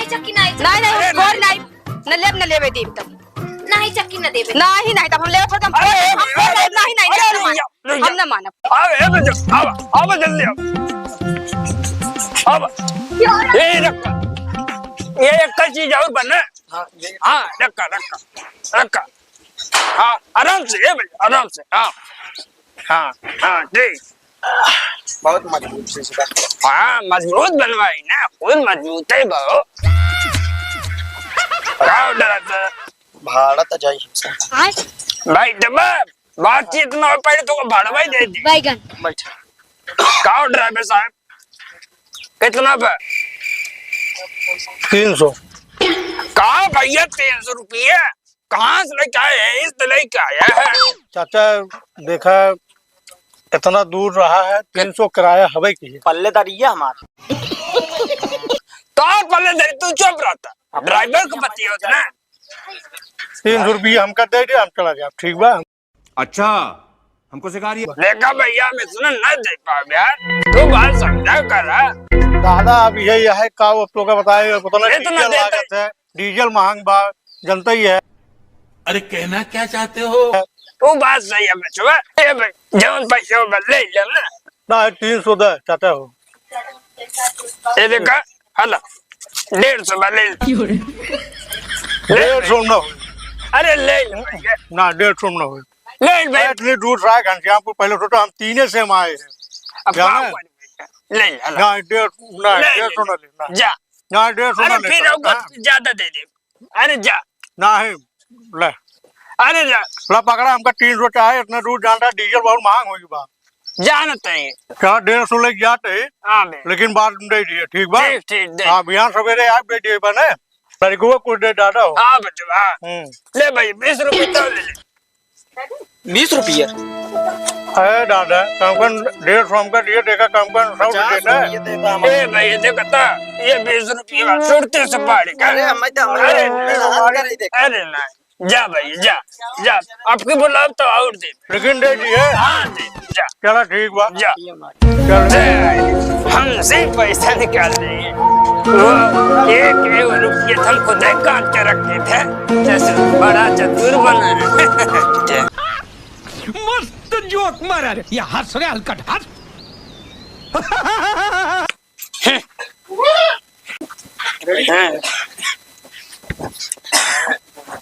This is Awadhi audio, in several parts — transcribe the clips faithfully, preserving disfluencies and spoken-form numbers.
चक्की नहीं, नहीं, नहीं, अरे, हम फोड़ नहीं। नहीं, न लेब, न लेबे देब तब। नहीं, चक्की न देबे। नहीं, नहीं, तब हम लेबे थोड़ी, हम अरे, फोड़, हम फोड़ अरे, नहीं, नहीं, अरे, नहीं, अरे, नहीं, अरे, हम न मानब। अरे, ए, बच्चा, आवा, आवा, जल्दी आवा। आवा। ये रखा। ये एक चीज और बना। हाँ, ये। हाँ, रखा, रखा, रखा। हाँ, आराम से, ए भाई, आराम से, हाँ। हाँ, हाँ, ठीक। बहुत मजबूत से इसका। हाँ, मजबूत बनवाई ना, खुद मजबूत है बहु। का order है तेरा? भाड़ा तो जाई हमसे। भाई, जब बातचीत ना हो पाई तो भाड़ा भाई दे दी। बैगन। बैठा। का order है बे साहब? कितना पे? तीन सौ। का भैया, तीन सौ रुपये? कहाँ से लेके आए हैं? इस तो लेके आया है। चाचा, देखा, इतना दूर रहा है, तीन सौ किराया हवे की है। पल्लेदारी है हमार। तो पल्ले दे, तू चुप रहता। अब driver को पति होता ना। तीन सौ रुपये हमका दे दे, हम चला जाब, ठीक बा? अच्छा, हमको सिखा रही है। देखा भैया, हम इतना ना दे पावे यार, तू बात समझा करा। दादा, अब ये, ये है का, वो तो का बताए, उतना इतना डीजल देता लागत है, डीजल महंग बा, जनता ही है। अरे, कहना क्या चाहते हो? वो बात सही है बचवा। ए भाई, जौन पैसे हो ले ले ना। ना, तीन सौ दे, चाहते हो। ये देखा, हला, डेढ़ सौ बा, ले ले। क्यों रे? ले ले। डेढ़ सौ में ना हो। अरे, ले ले भैया। ना, डेढ़ सौ में ना हो। ले ले भाई। इतनी दूर से आए घनश्यामपुर, पहले सोचो हम तीने से हम आए हैं। अब जाना का है? करी भैया? ले ले, हला। ना, डेढ़, ना, ले ले। डेढ़ सौ ना ले, ना। जा। ना, डेढ़ सौ अरे, ना ले फिर सकता, अब हाँ। ज्यादा दे दे। अरे जा। नहीं, ले। अरे जा। ला पकड़ा, हमका तीन सौ चाहे, इतने दूर जाना, डीजल बहुत महंग होई बा। जानत है। क्या डेढ़ सौ लेके जाते हैं, हाँ बे। लेकिन बाद में दे दिए, ठीक बा? ठीक, ठीक, दे। हाँ, बिहान सवेरे आप दे दिए बने, लड़कुआ कुछ दे दादा हो। हाँ बचवा, हाँ। हम्म। ले भाई, बीस रुपये तो ले ले। बीस रुपया? अरे दादा, कम कम डेढ़ सौ हमका दिए, देखा, कम कम सौ पचास देना है। रुपया देता हम। ए भाई, देखा था, ये बीस रुपया बा, सुरती से पाड़ी का। अरे, हम तो, हम अरे, तो, अरे, अरे, देखा। अरे ना, जा भाई, जा, जा, आपकी बुलाओ तो और दे। लेकिन दे दिए। हाँ, दे, जा। चला, ठीक बा। जा। चल। हमसे पैसा निकाल रही है। वो एक एक रुपये तो हम खुद ही काट के रखे थे। जैसे बड़ा चतुर बना है। मस्त जोक मारा रे। ये हंस रे हलकट, हंस।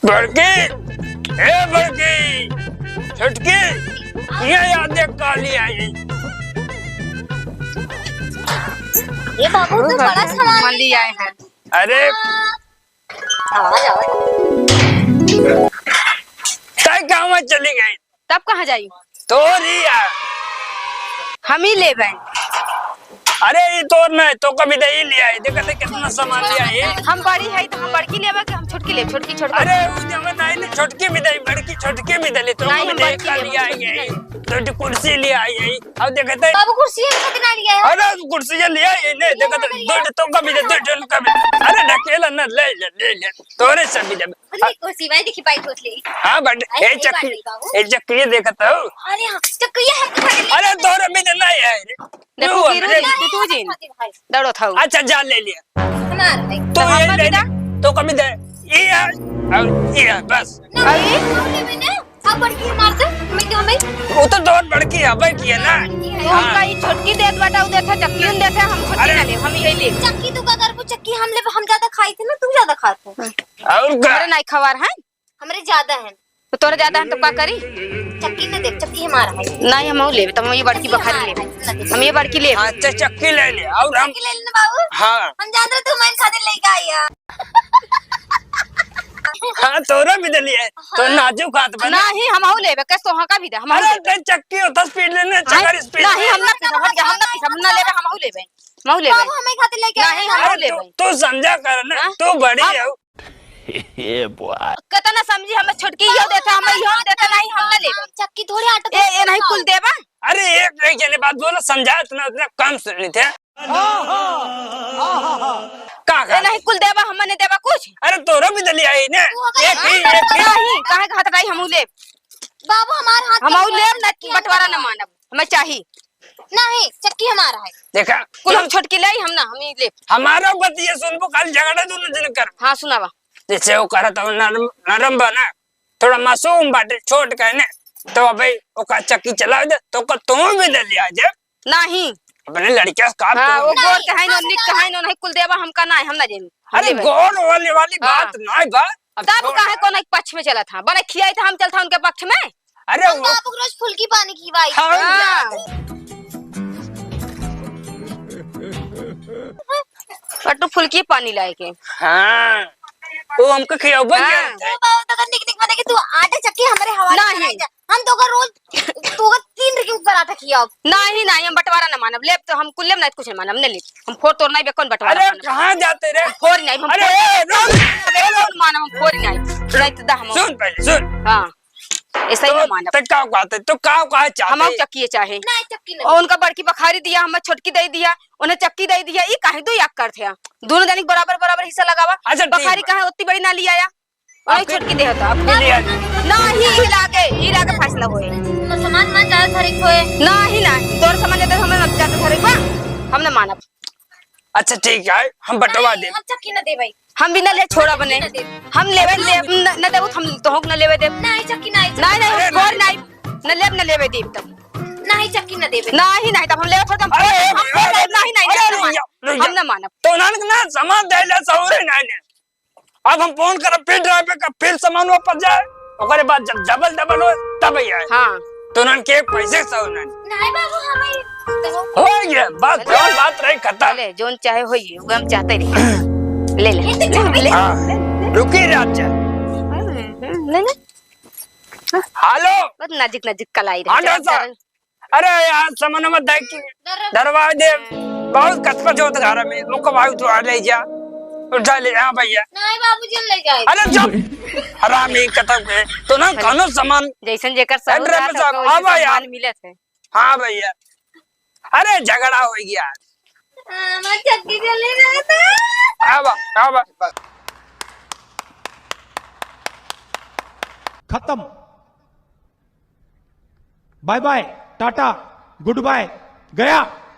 बड़की, ए बड़की, छोटकी, ये याद देख का ले आई। ये बाबू तो बड़ा सामान ले आए हैं। अरे, आवाज, आवाज। तय कहवा चली गई? तब कहाँ जाई? तोरी यार। हम ही लेबे। अरे, ई तोर नहीं, तो कभी दे ही लिया है। देखा थे कितना सामान लिया है। हम बड़ी है तो हम बड़की लेबे कि हम छोटकी लेब? छोटकी, छोटकी। अरे, उ जमे नहीं ले, छोटकी भी दे, बड़की छोटकी भी दे ले, तो नहीं, कभी हम दे बड़की का लेबे, लिया छोटकी है। नहीं। तो कुर्सी लिया है। अब देखा थे। बाबू, कुर्सी हम कितना लिया है? अरे, कुर्सी ये लिया है, नहीं, देखा थे, दो तो कभी दे, दो कभी। अरे, ढकेला ना, ले ले, ले ले। तोरे सब भी दे। अरे, कुर्सी भाई, देखी, भाई, ठोस ले। हाँ, but ऐसे ए नहीं चक्की, बांधी, बाबू। ए चक्की ये देखत हो? अरे हाँ, चक्की ये है, तुम्हारे लिए। अरे, तोरे भी देना है रे। देखो, क्यों गिरू हमरे जी, तू, तू जी। खाते भाई। दौड़ो था। अच्छा, जा ले लिया। हमार भाई। तू तो ये हम ले भी ले। दा। तो कमी दे। ये है, और ये है, बस। ना, अरे? ये खाओ ले मैंने। अब बड़की हमार से, मैं क्यों भाई? वो तो तोर बड़की है, भाई की है ना? बड़की है। तो हाँ। उनका ये छोटकी देत बाटा, वो देत है, चक्की उन देत है, हम छोटकी अरे। ना ले, हम यही ले। चक्की तू का कर, वो चक्की हम ले, हम ज्यादा खाई थे ना, तू ज्यादा खाते। और का? तोरे नाई खवार है? हमरे ज्यादा है। तो तोरे ज्यादा है तो का करी? चक्की न दे, चक्की हमारा है। नहीं, हम लेबे, तब हम ये बड़की चक्की बखारी हमारा लेबे। है, न दे। हम ये बड़की लेबे। हाँ, अच्छा, चक्की ले ले। और हम चक्की ले लेना बाबू। हाँ। हम जानते तू मन खातिर लेके आई है। हाँ, तोरा भी दे लिए। तो हाँ। नाजू खात बना। नहीं, हम लेबे, कैसे तो हाँ का भी दे, हम अरे, लेबे। ते चक्की होता speed लेने, हाँ? चक्कर speed नहीं, में। हम ना पीसब, हम ना पीसब, हम ना लेबे, हम लेबे। महू लेबे। बाबू, हमें खातिर लेके आए नहीं, हैं। महू अरे, लेबे। तू, तू समझा कर ना, हाँ? तू बड़ी हाँ। है। ये बुआ। कितना समझी, हमें छोटकी यो देता, हमें यो देता, नहीं, हम ना लेबे। चक्की थोड़ी आटा ए, ए, नहीं कुल देबा। अरे, एक, एक जने बात बोलो, समझा इतना, इतना कम सुनी थे। का, का? ए, नहीं कुल देबा, हम नहीं देबा कुछ। अरे, तोरो भी दलिया है ना? तू अगर एक ही, हाँ, एक ही। नहीं, काहे का हाथ नहीं, हमहू लेब। बाबू, हमार हाथ हमहू लेब, ना बंटवारा ना मानब, हमें चाही। नहीं, चक्की हमारा है। देखा, कुल हम छोटकी लाई, हम ना, हम ही ले। हमारा बतिया सुनबो, खाली झगड़ा दोनों जन कर। हाँ, सुनावा। जैसे वो करत हो नरम, नरम बा ना, थोड़ा मासूम बाटे, छोट कहने, तो अबे ओका चक्की चलावे दे, तो ओका तू भी ले लिया जे। नहीं। अपने लड़किया से काम हाँ, तू वो गोर कहाई नो, निक कहाई नो, नहीं कुल देवा हमका ना है, हम ना जानी। अरे लेबे। गोर वाली, वाली हाँ। बात ना बा। अब तब छोड़। काहे कौन एक पक्ष में चला था? बने खियाई था, हम चलता उनके पक्ष में। अरे हम वो बाबू के रोज फुल्की पानी खियाई। हाँ। हाँ। पट्टू फुल्की पानी लाए के। हाँ। वो हमको खियाबो हाँ। करत है। ओ बाबू, तो निक निक बने कि तू आटा चक्की हमरे हवाले नहीं। कराई जा। हम तो का रोज, तो का तीन रुपये के पराठा खियाओ। नहीं, नहीं, हम बंटवारा ना मानब। लेब तो हम कुल लेब, नहीं तो कुछ नहीं मानब, नहीं लेब। हम फोर तोर नहीं बे, कौन बंटवारा अरे, मानब? कहाँ जाते रे? हम फोर नहीं, हम अरे, फोर ए, रुक, ए, रुक। कौन मानब, हम फोर नहीं। नहीं तो दा हम सुन पहले, सुन। हाँ, ऐसा ही तो ना मानब। तो का कहते, तो का कहा चाहते? हम चक्की चाहे। नहीं, चक्की नहीं। और उनका बड़की बखारी दिया, हमें छोटकी दे दिया, उन्हें चक्की दे दिया, ई काहे दो याक करते हैं? दोनों जनी के बराबर, बराबर हिस्सा लगावा। अच्छा, ठीक बखारी बा। काहे उतनी बड़ी ना लिया या? वही आपके छोटकी देहत अब। मिल लिया जी। नाही, ई लागे, ई लागे फैसला होए। तो सामान मान ज्यादा धरे के होए। नाही, नाही, तोर सामान ज्यादा, हमें ज्यादा धरे बा, हम ना मानब। अच्छा, ठीक है, हम बटवा देब। हम चक्की ना देबै। हम भी ना ले छोड़ा बने। चक्की ना देब। हम लेबे, लेब, न, न देबू, हम तोहक ना लेबे देब। नाही, चक्की नाही, नाही, नाही, अरे, हम घर नाही। नाही, न लेब, न लेबे देब तब। नाही, चक्की ना देबै। नाही, नाही, तब हम लेबे थोड़ा, हम अरे, हम अरे, नाही, नाही, अरे, नहीं, अरे, नहीं, या, या। हम ना मानब। तो उन्होंने ना सामान दे ले, सहुरे नहीं ले। अब हम फोन करब, फिर ड्राइवर का, फिर सामान वापस जाए, ओकरे बाद जब डबल डबल होए, तब ही आए। हाँ। तो उन्हन के पैसे से उन्हन। नहीं बाबू, हमें तो हो गया, बात, चले। जौन बात रही खत्म। चले, जौन चाहे होइए, वो हम चाहते रहे। ले ले। ये तो चाबी ले। हाँ, रुकी रे, अच्छा। ले ले। हेलो। बहुत नजीक नजीक कलाई रहे। हाँ, डॉक्टर साहब। अरे यार, सामान मत दे कि डरवा दे, बहुत कचकच होत घर में, ओको भाई उठा ले जा, उठा ले, हाँ भैया। नहीं बाबूजी, ले जाए। अरे चुप, हरामी कतब के, तो ना कौनो सामान जैसन जेकर सहूर एड्रेस पे रहत, जाओ, ओकर आवा यार। सामान मिलत है। हाँ भैया, अरे झगड़ा हो गया। हाँ, मैं चक्की चले गया था। आवा, आवा। खत्म। Bye bye, tata, goodbye, गया।